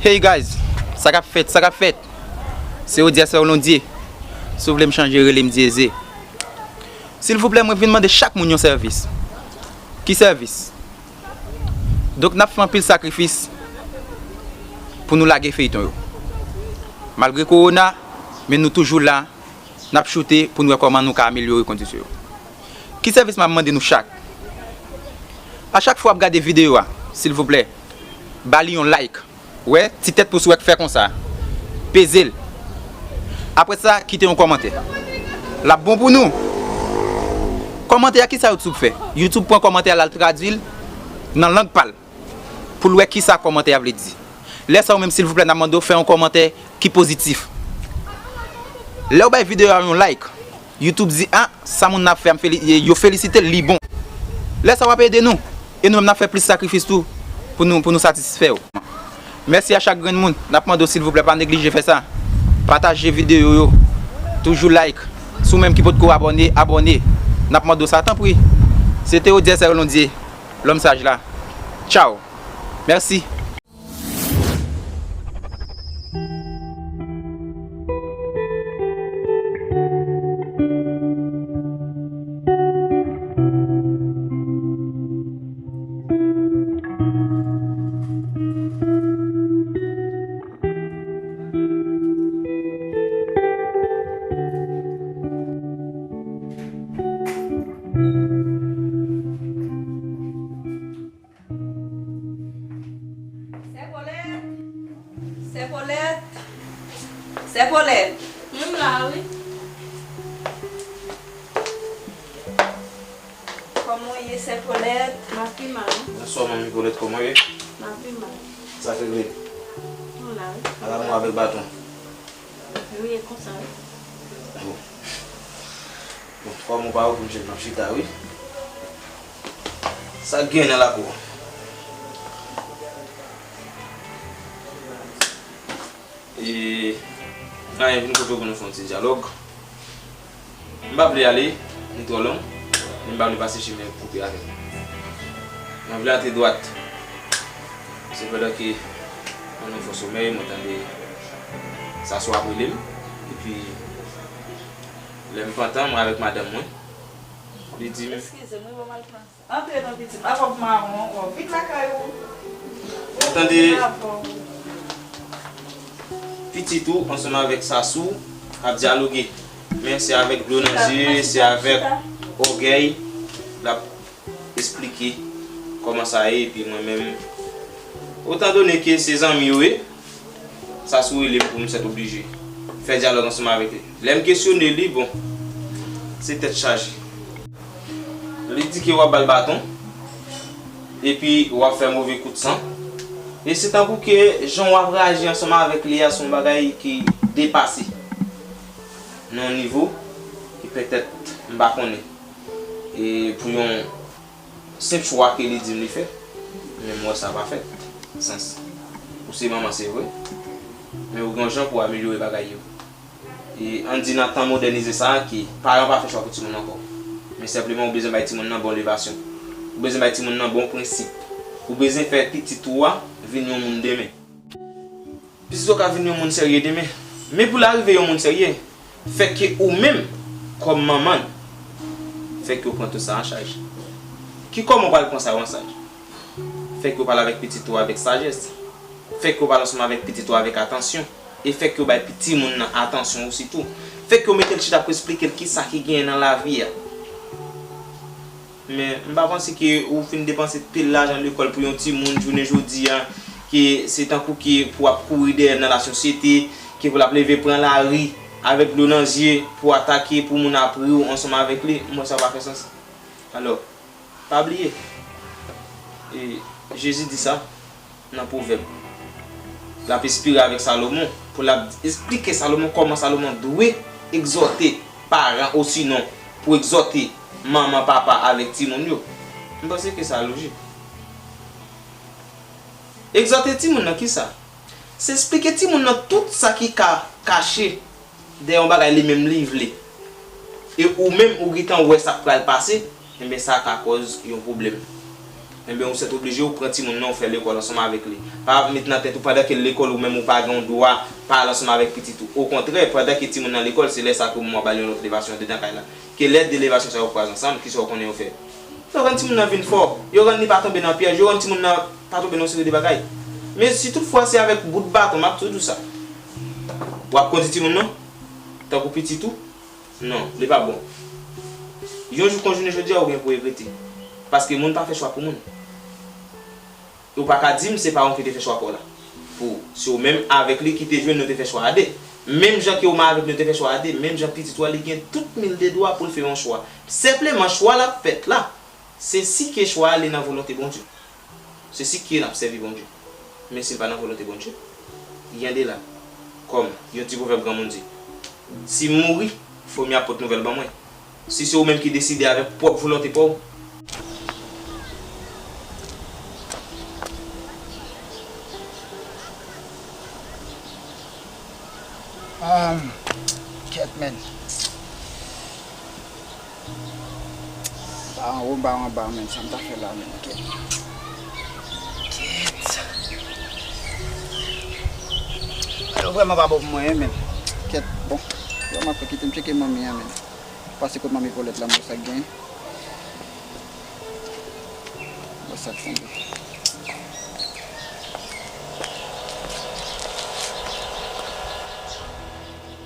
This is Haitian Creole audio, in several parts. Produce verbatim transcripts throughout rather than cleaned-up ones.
Hey guys, sa k ap fèt, sa k ap fèt? Se Odias Erlondie. Si w vle m chanje, rele m Dyeze. Silvouplè, mwen vin mande chak moun yon sèvis. Ki sèvis? Donk, n ap fè anpil sakrifis pou nou lage feyton yo. Malgre kowona, men nou toujou la, n ap choute pou n wè kòman nou ka amelyore kondisyon yo. Ki sèvis m ap mande nou chak? A chak fwa w ap gade videyo a, silvouplè, ba li yon like. Wè, ti tèt pous ou wè k fè konsa. Peze l. Apre sa, kite yon kòmantè. L ap bon pou nou. Kòmantè a, ki sa YouTube fè? YouTube pran kòmantè a, l al tradui l nan lang pa l, pou l wè ki sa kòmantè a vle di. Lè sa, ou menm, silvouplè, n ap mande w fè yon kòmantè ki pozitif. Lè w bay videyo a yon like, YouTube di, "A, sa moun nan ap fè a, m feli-, yo felisite l, li bon." Lè sa, w ap ede nou. E nou menm, n ap fè plis sakrifis tou pou nou, pou nou satisfè w. Mèsi a chak grenn moun. N ap mande w, silvouplè, pa neglije fè sa. Pataje videyo yo. Toujou like. Si w menm ki potko abòne, abòne. N ap mande w sa, tanpri. Se te Odias Erlondie, lòm saj la. Tchaw. Mèsi. Sè Polèt! Sè Polèt! Sè Polèt! Mwen m la wi. Kòman w ye, Sè Polèt? M ap pi mal wi. Bonswa, Manmi Polèt, kòman w ye? M ap pi mal. Sa k regle? Mwen la wi. Ala mwen avèk baton. Wi, e konsa wi. Bon. Bon, kòm ou pa okipe m, m ap chita wi. Sa k gen nan lakou an? E, anyen, vin kote w pou nou fè yon ti dyalòg. M pa vle ale, li twò long, men m pa vle pase chimen koupe avè l. Mwen vle antre dwat. Sepandan ke, pandan m fè somèy, mwen tande Sasou ap rele m. Epi, lè m pantan, mwen avèk madanm mwen, li di m, eskize m wi, bon, m al pran sa. Antre non, pitit. Avè w mawon, o, vin lakay ou. Mwen tande pitit ou ansanm avèk Sasou ap dyaloge. Men se avèk dlo nan zye, se avèk ògèy l ap esplike kòman sa ye, epi mwen menm, etandone ke se zanmi yo ye, Sasou rele m pou m sètoblije fè dyalòg ansanm avèk li. Lè m kesyone li, bon, se tèt chaje. Li di ke w ap ba l baton, epi w ap fè move kout san. E se tankou ke jan w ap reyaji ansanm avèk li a, se yon bagay ki depase nan yon nivo ki petèt m pa konnen. E pou yon senp chwa ke li di m li fè, men m wè sa pa fè sans. Ou se manman, se vre, men ou gen yon jan pou w amelyore bagay yo. E ann di nan tan modènize sa a ke paran pa fè chwa pou timoun ankò. Men senpleman ou bezwen bay timoun nan bon levasyon. Ou bezwen bay timoun nan bon prensip. Ou bezwen fè pitit ou a vin yon moun demen. Pitit ou ka vin yon moun serye demen. Men pou l arive yon moun serye, fèk ke ou menm, kòm manman l, fèk ke w pran tout sa an chaj. Ki kòman w pral pran sa yo an chaj? Fèk ke w pale avèk pitit ou avèk sajès. Fèk ke w pale ansanm avèk pitit ou avèk atansyon. E fèk ke w bay pi-, timoun nan atansyon osi tou. Fèk ke w mete l chita pou esplike l kisa ki genyen nan lavi a. Men, m pa panse ke ou fin depanse pil lajan lekòl pou yon timoun jounen jodi a, ke se tankou ke pou w ap kouri dèyè l nan lasosyete, ke pou l ap leve pran lari avèk dlo nan zye pou atake, pou moun ap ri w ansanm avèk li, m wè sa pa fè sans. Alò, pa bliye, e, Jezi di sa nan Pwovèb. L ap enspire avèk Salomon, pou l ap esplike Salomon kòman Salomon dwe egzòte paran, osinon pou egzòte manman, papa avèk timoun yo. M panse ke sa lojik. Egzòte timoun nan kisa? Se esplike timoun nan tout sa ki ka kache dèyè yon bagay li menm li vle. E ou menm ou gentan wè sa k pral pase, enben sa ka kòz yon pwoblèm. Enben, ou sètoblije, ou pran timoun nan, ou fè lekòl ansanm avèk li. Pa met nan tèt ou, pandan ke l lekòl, ou menm ou pa gen yon dwa pa al ansanm avèk pitit ou. Okontrè, pandan ke timoun nan lekòl, se lè sa ke ou menm w ap ba l yon lòt levasyon andedan kay la. Ke lè de levasyon sa yo kwaze ansanm, kisa w konnen yo fè? Yo rann timoun nan vin fò, yo rann li pa tonbe nan pyèj, yo rann timoun nan pa tonbe nan yon seri de bagay. Men si toutfwa se avèk bout baton, m ap toujou di w sa. W ap kondi timoun nan, tankou pitit ou, non, li p ap bon. Yon jou kon jounen jodi a, ou gen pou regrete. Paske moun pa fè chwa pou moun. Ou pa ka di m se pa ou ki te fè chwa pa w la. Pou, se ou menm avèk li ki te jwenn nou te fè chwa a de. Menm jan ke ou menm avèk nou te fè chwa a de, menm jan pitit ou a li gen tout mil de dwa pou l fè yon chwa. Senpleman, chwa l ap fèt la, se si ke chwa a li nan volonte Bondye. Se si ke n ap sèvi Bondye. Men si l pa nan volonte Bondye, yande la. Kòm yon ti pwovèb granmoun di, si m mouri, fomi ap pot nouvèl ban mwen. Si se ou menm ki deside avèk pwòp volonte pa w. Um, kèt, men. Ba anwo, ba anba, men. Sa m ta fè la, men. Kèt. Kèt. Yo vrèman pa bon pou mwen, men. Kèt, bon. Vrèman, fè kite m tcheke manmi an, men. Pase kot manmi Kolèt la, m wè sa k gen. M wè sa k tonbe.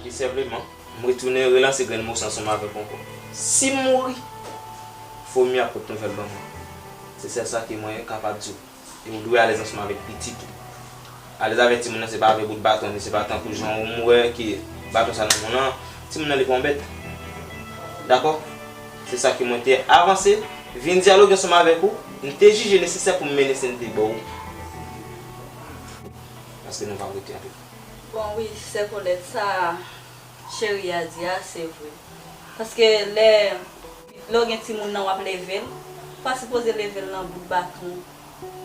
E senpleman, m retounen relanse grenn mo sa ansanm avèk ou ankò. Si m mouri, fomi ap pot nouvèl ban mwen. Se sèl sa ke mwen kapab di w. E ou dwe alèz ansanm avèk pitit ou. Alèz avèk timoun nan, se pa avèk bout baton, ni se pa tankou jan ou m wè ke baton sa nan men w lan, timoun nan li pa yon bèt. Dakò? Se sa ke mwen te avanse, vin dyaloge ansanm avèk ou, m te jije nesesè pou m mennen sèn te ba w. Paske nou pa rete anpil. Bon, wi, sè Kolèt, sa Cheri a di a, se vre. Paske lè, lè w gen timoun nan, w ap leve l, ou pa sipoze leve l nan bout baton,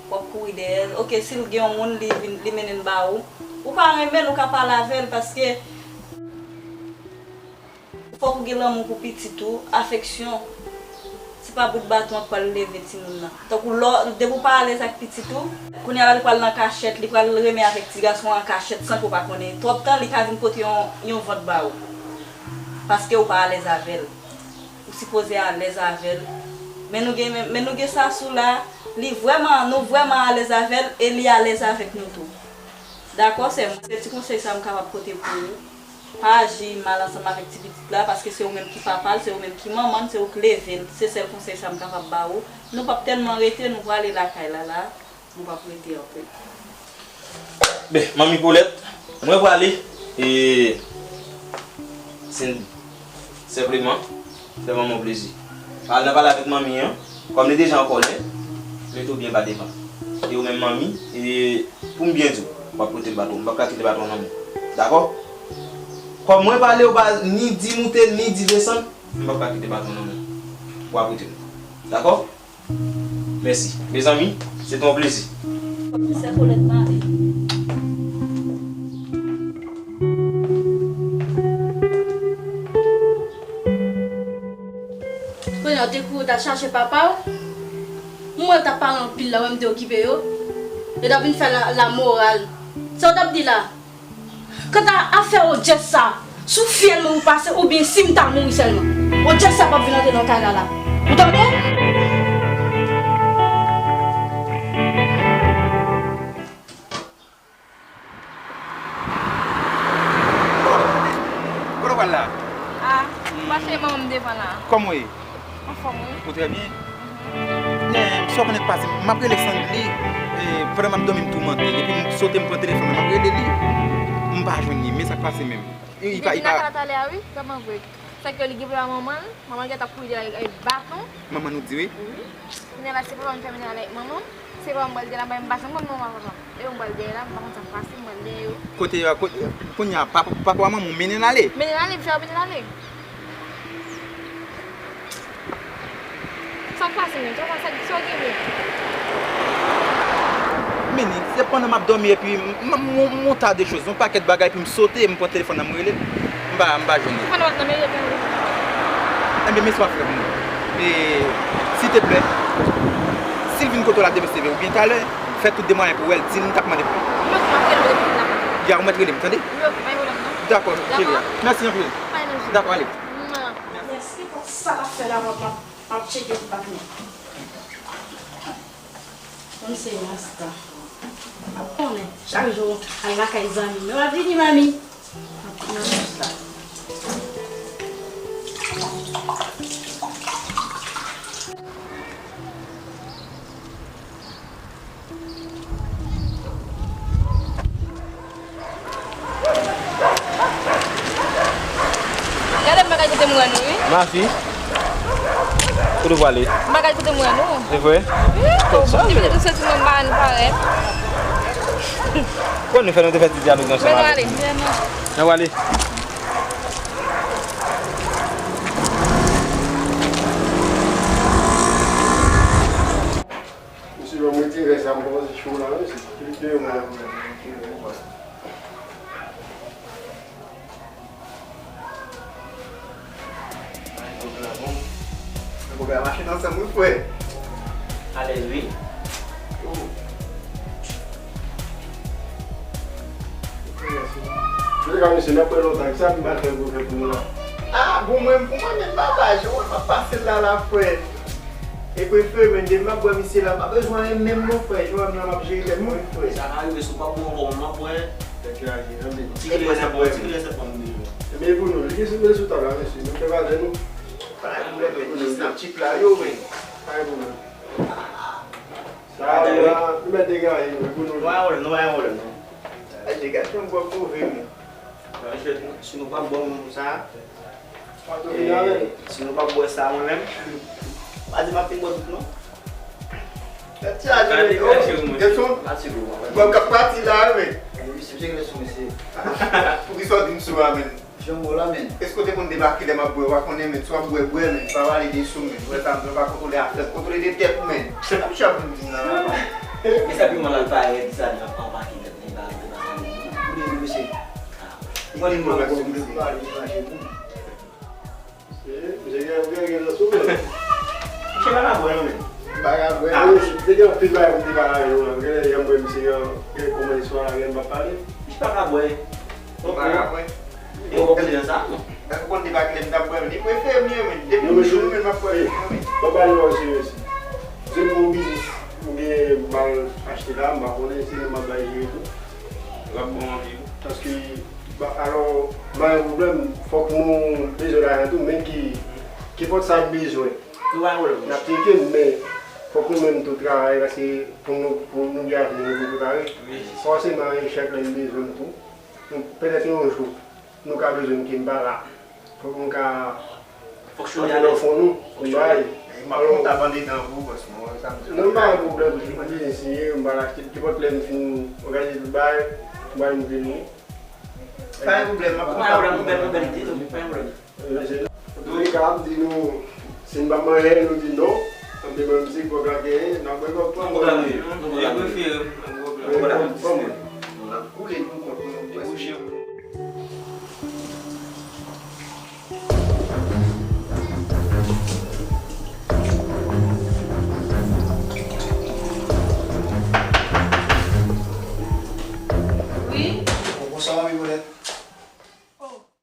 w ap kouri dèyè l. Oke, si l gen yon moun, li vin, li mennen l ba ou, ou pa renmen l, ou ka pale avè l, paske fòk ou gen lanmou pou pitit ou, afeksyon. Se pa bout baton an k pral leve timoun nan. Tankou lò, depi w pa alèz ak pitit ou, kounye a la li pral nan kachèt, li pral renmen avèk ti gason an kachèt san ke w pa konnen. Twòp tan, li ka vin pote yon, yon vant ba ou. Paske ou pa alèz avè l. Ou sipoze alèz avè l. Men nou gen, men nou gen Sasou la, li vrèman, nou vrèman alèz avè l e li alèz avèk nou tou. Dakò, sè m, se ti konsèy sa m kapab pote pou ou. Pa aji mal ansanm avèk ti pitit la, paske se ou menm ki papa l, se ou menm ki manman l, se ou k leve l. Se sèl konsèy sa m kapab ba ou. Nou p ap tèlman rete, nou prale lakay la, la. Nou p ap rete anpil. Ben, manmi Kolèt, mwen prale. E, se senpleman, fè manman w plezi. Al nan pale avèk manmi an, kòm li deja an kòlè, mete w byen ba devan. E ou menm manmi, e pou m byen di w, w ap pote baton, m p ap ka kite baton nan men w. Dakò? Kòm mwen pale, ou pa ni di moute, ni di desann, m p ap ka kite baton nan men w. W ap rete. Dakò? Mèsi. Mezanmi, se te yon plezi. Fòk ti sè Kolèt pale. Kounye a, w te kouri, w t al chache papa w. M wè l t ap pale anpil la, w wè m te okipe yo. Yo t ap vin fè la, la moral. Sa w t ap di la? Kanta afè Odjès sa, si w fyèl mwen pou pase, oubyen si m ta mouri sèlman, Odjès sa p ap vin antre nan kay la la. Ou tande? Kote w pral la? Ah, m pase manman m devan la. Kòman w ye? Anfòm, wi. Ou trè byen? Mhm. Men, sa w konnen k pase, m ap rele Sandly, e, pandan m ap dòmi, m toumante. Epi m sote, m pran telefòn nan, m ap rele li. M pa jwenn li, men sa k pase menm. Li, li pa, li pa. Li vin lakay la talè a, wi, vrèman vre. Sa ke li gen pwoblèm ak manman l, manman l gentan ap kouri dèyè l avèk baton. Manman nou di wi. Wi. Kounye a la, se papa m ki fè mennen l ale avèk manman m. Se papa m pral dèyè la, m pa janm konn manman papa m. E yo m pral dèyè la, m pa konn sa k pase, m pral dèyè yo. Kote, kote, kounye a, papa, papa w a manman w mennen l ale? Mennen l ale, m fè yo mennen l ale. Sa k pase menm? Sa, sa, sa w gen menm? Men, se pandan m ap dòmi epi m, m, m, m, monta de choz, yon pakèt bagay, epi m sote, m pran telefòn nan, m rele l. M pa, m pa jwenn li. Ou konn w ap nan meri epi w rele. Enben, mesye w ap fè pou mwen. E, silteplè, Si l vin kote w la demen, se oubyen talè, fè tout de mwayen pou w wè l, di l m t ap mande pou li. Wi, ok, m ap rele w depi m vin la. Ya, ou mèt rele m, tande? Wi, ok, pa gen pwoblèm, non. Dakò, cheri. Mèsi anpil. Pa gen anyen. Dakò, ale. Mèsi pou sa l ap fè la, m ap, m ap tcheke pou pa fini. Konn se rasta. M ap konnen, chak jou, al lakay zanmi m. Yo, m ap vini, manmi. Gade m bagay kote m wè nou, wi. Mafi, kote w prale? M bagay kote m wè nou. Se vre? Wi, bon, bon, ti pitit ou soti mwen ba nou parèt. Kòman nou fè nou te fè ti dyalòg ansanm avèk nou? N ap ale. Mesye, ban mwen ti vè sa, m kòmanse cho la, wi, se plis de yon mwa, mwen, mwen, mwen, mwen. Mwen, mwen, mwen, mwen. Mwen, mwen, mwen, mache nan san mwen, frè. Alèz, wi. Oh. Mèsi. Mèsi, mesye, n ap wè lontan. Kisa m pral fè pou fè pou nou la? Ah, bon, mwen, pou mwen, menm papa, jan mwen, m ap pase l la, la, frè. E prefere, men, demen m ap bwè misye la, m pa bezwen anyen menm non, frè. Jodi a m la, m ap jere tèt mwen, frè. Sa ka rive, si w pa bwè ankò, m ap bwè. Tèt chaje, tande. Ti kilè sèt, ti kilè sèt mwen bezwen. Ebyen, pou nou, li gen sou, sou tab la, mesye. Nou fè valè nou. Pa gen pwoblèm, men, ti snap chip la, yo, men. Pa gen pwoblèm. Sa a, nou mèt degaje nou, pou nou. Nou pa gen pwoblèm, nou pa gen pwoblèm, non. Ay, degaje yon gwòg move, men. Mesye, si nou pa bwè yon sa, e, si nou pa bwè sa, mwen menm, pa di m ap fin bwè tout, non. Tèt chaje, men. Gade, gade, cheri, mwen. Gade son. Pati, bro. Bon, k ap pati la, men. Misye, cheke sou misye. Poukisa w di m sou a, men? Jan w la, men. Èske w te konn debake lè m ap bwè? W a konnen, men, si w ap bwè, bwè, men. Pa pale de sou, men. Bwè sa, m pa kontwole afè, kontwole de tèt ou, men. Sa m ap di m nan la. Men sa pi mal al parèt, sa, li ap anbake tèt, men, pa, pa, pa, pa, misye. Ou konnen nou ap pale, nou mache pou. Misye gen, gen, gen nan sou, men. Misye pa ka bwè, non, men. M pa ka bwè, non. Misye gen anpil bagay pou m te pale avè nou la. Gen lè jan m wè misye gen, gen kòman istwa la, gen m pa pale. Misye pa ka bwè. Ou pa ka bwè. E ou pa konn sa, non? Èske ou konn debake lè m t ap bwè, men? Li prefere m, men. Depi m jwenn ou, men, m ap bwè, men. Ban m pale yon serye, mesye. Se pou yon biznis ou gen m al achte la, m pa konnen, se nou m ap bay jere tou. L ap bon anpil. Paske, ba, alò, pa gen pwoblèm, fòk nou bezwen lajan tou, men ki, ki pòt sa bezwen. Nou pa gen pwoblèm. N ap tcheke, men fòk nou menm tou travay, paske pou nou, pou nou gen avni, nou pou prepare. Wi. Fòseman, chak lè n bezwen m tou. Nou, petèt yon jou, nou ka bezwen m ki m pa la. Fòk nou ka fonksyone nan fon nou, pou bay. E m ap konn tap andedan pou, paske mwen, sa m di. Non, pa gen pwoblèm, m vini siye, m pa l achte, nenpòt lè m fin òganize tout bagay, m bay m vini. Pa gen pwoblèm, m ap konn tap andedan pou. Pa gen pwoblèm, nou bèl, nou bèl ide, nou, pa gen pwoblèm. Antouka, m di nou, si n pa manje, nou di non. Anben, menm si gwòg la genyen, n ap bwè gwòg tou. Gwòg la, wi. Gwòg la, wi. Gwòg la, wi.